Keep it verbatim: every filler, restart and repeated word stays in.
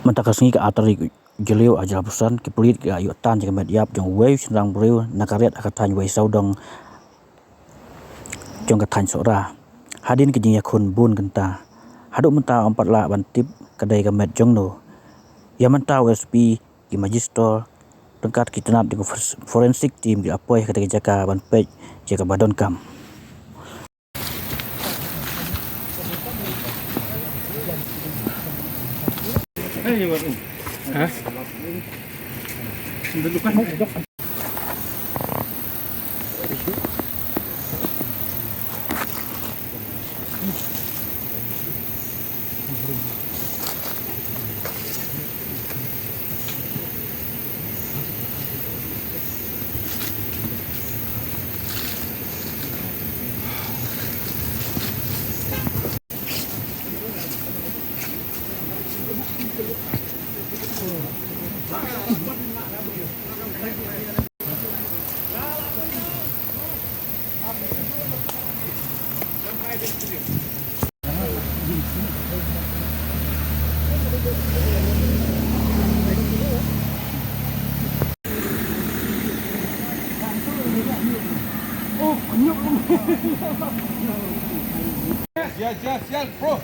Mynta ka sngi ka artylli ka jylliew arhajar arphew san, ki pulit ki la ïoh tan jong ka met ïap jong uwei u shynrang briew na ka riat ha ka thaiñ Weisawdong jong ka thaiñ Sohra. Hadien ka jingïakhun bun kynta, haduh mynta ym pat lah ban tip ka dei ka met jongno. Ïa mynta u S P, ki magistrate ryngkat ki tnat jong ka fors-, forensic team ki la poi ha katei ka jaka ban peit ïa kaba donkam. Yes, yes, yes, bro.